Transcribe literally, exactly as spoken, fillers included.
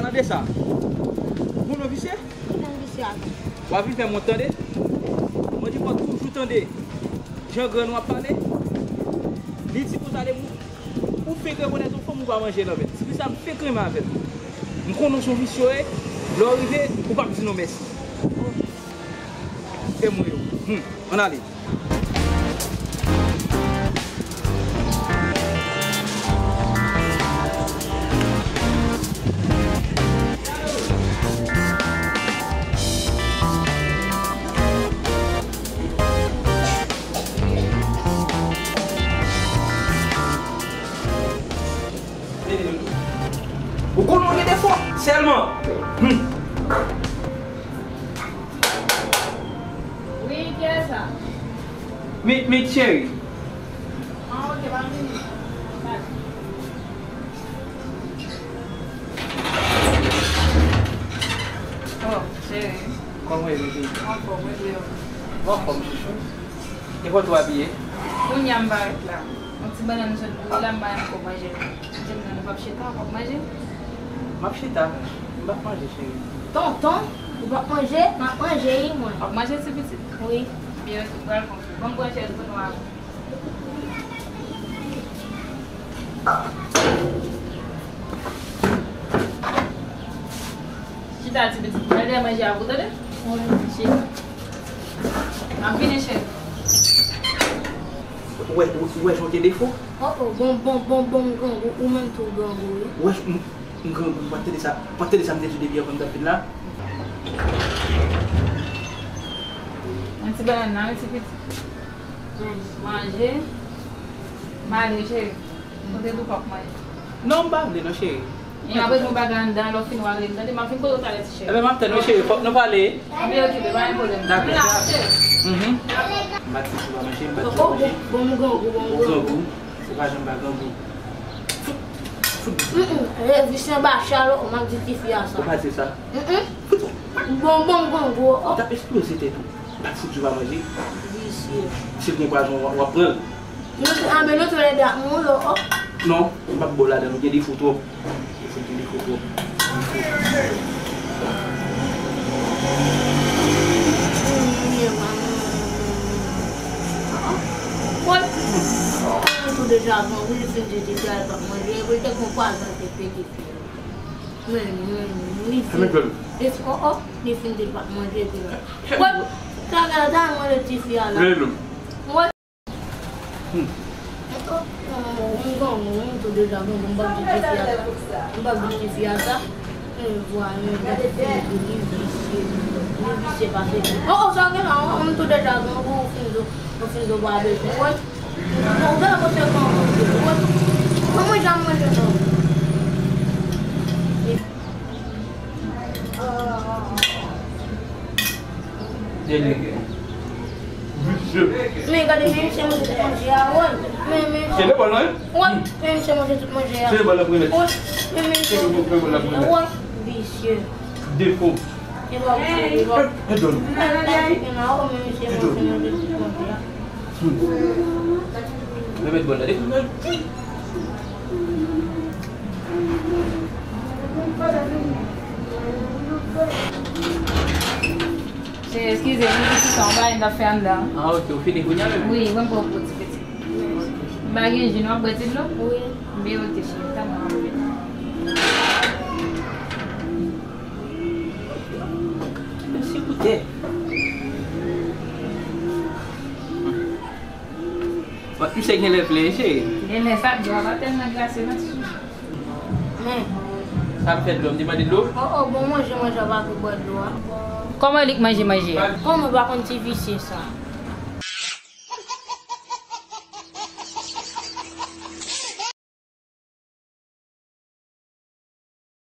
Gade sa. Ou konn yon visye? Ou konn visye a tou. W ap vin fè m wont tande. Mwen di fò toujou tande jan grann ou ap pale. Li di konsa depi ou fenk rekonèt yon fanm ou pa manje l anvè l. Se pou sa m fenk renmen avè l. M konnen w se yon visye w ye. Lè w rive, ou p ap di non mèsi. E mwen yo. Hmm. Ann ale. Ou konnen w gen defo sèlman. Hmm. Wi, kiyès sa? Mit, Mit cheri. Ah, ok, m ap vini. Oh, cheri. Kòman w ye, Mit? Anfòm, mwen byen. Ou anfòm, chouchou? E kote w abiye? Kounye a m parèt la. Yon ti bannann m sot boule la, m pa menm ko manje l. Di m non, nou p ap chita, w ap manje? M ap chita. M p ap manje, cheri. Tonton, ou p ap manje? M ap manje, wi, mwen. W ap manje, ti pitit? Wi. Byen, ok, pral konfye. Ban m pran chèz pou nou avè. Chita, ti pitit. Mwen lè manje a pou tande. Chita. M ap vini, cheri. Ou wè, ou, ou wè jan w gen defo? Oh, oh, bon, bon, bon, bon, grangou, ou menm tou grangou, wi. Ou wè, m, m grangou, m pa t tande sa, m pa t tande sa m te di w depi anvan m t ap vin la. Yon ti bannann nan, yon ti pitit. Manje, m ale, cheri. Kote nou p ap manje? Non, m pa vle non, cheri. E apre nou bagay anndan, lè w fin w ale, m tande, m ap vin kote w talè, ti cheri. Enben, m ap tann ou, cheri, fòk nou pale. Anben, okipe, pa gen pwoblèm. Dakò, cheri. Mhm. M pa t di w pa manje, m pa t di w pa manje. Bon, bon, bon, bon, bon, bon. Ou grangou, ou pa janm pa grangou. Fout, fout. Mm, mm. E, visye anba chal, m ap di tifi a sa. Ou pa di sa. Mm, mm. Fout. Bon, bon, bon, bon. Ou t ap esploze tèt ou. Pa t fout di w pa manje. Visye. Si l gen pwason, w ap, w ap pran l. Nou, anben, nou toulède ap mouri, oh. Non, m p ap ba w ladan, ou gen defo twòp. Ou fout gen defo twòp. Woy, nou tou deja bon, wi, li fin di li te al pa manje, epi li te gon pwason te pete. Men, men, li fin, li fin, oh, oh, li fin di l pa manje, epi la. Woy, sa gade, al manje tifi a la. Woy. Hmm. M gon, m gon tou deja, m gon, m p ap di tifi a sa. M p ap di tifi a sa. Vwa, yon gade fi li visye. Li visye pase. Oh, oh, sa gen la, m tou deja, m gon, ou fin do, ou fin do pa bezwen. Wè. Bon, gade kote gon, wè. Mwen, mwen, jan mwen, jan mwen. Delege. Visye. Men gade, men misye manje tout manje a, wè. Men, men misye. Se de bòl, non? Wè, men misye manje tout manje a. Se de bòl la pou mwen. Wè, men, men misye manje tout manje a, wè. Visye. Defo. E pa visye, e pa. E, e done. E, e, e, e, men misye manje tout manje a. Hmm. Mwen met bòl la, defo. Cheri, eskize m, pitit, sa yon bagay m t ap fè anndan. Ah, ok, ou fini kounye a menm? Wi, mwen pran pou ti pitit. M pa gen ji, nou ap bwè ti dlo? Wi. Byen, ok, cheri, tann mwen. Mèsi pou tè. Bon, misye genlè vle, cheri. Genlè sa, dlo a pa tèlman glase, non, ti chouchou. Men. Sa m fè dlo, m te mande dlo? Oh, oh, bon, manje, manje, pa pou bwè dlo a. Kòman li k manje, manje a? Kòman ou pa konn ti visye sa?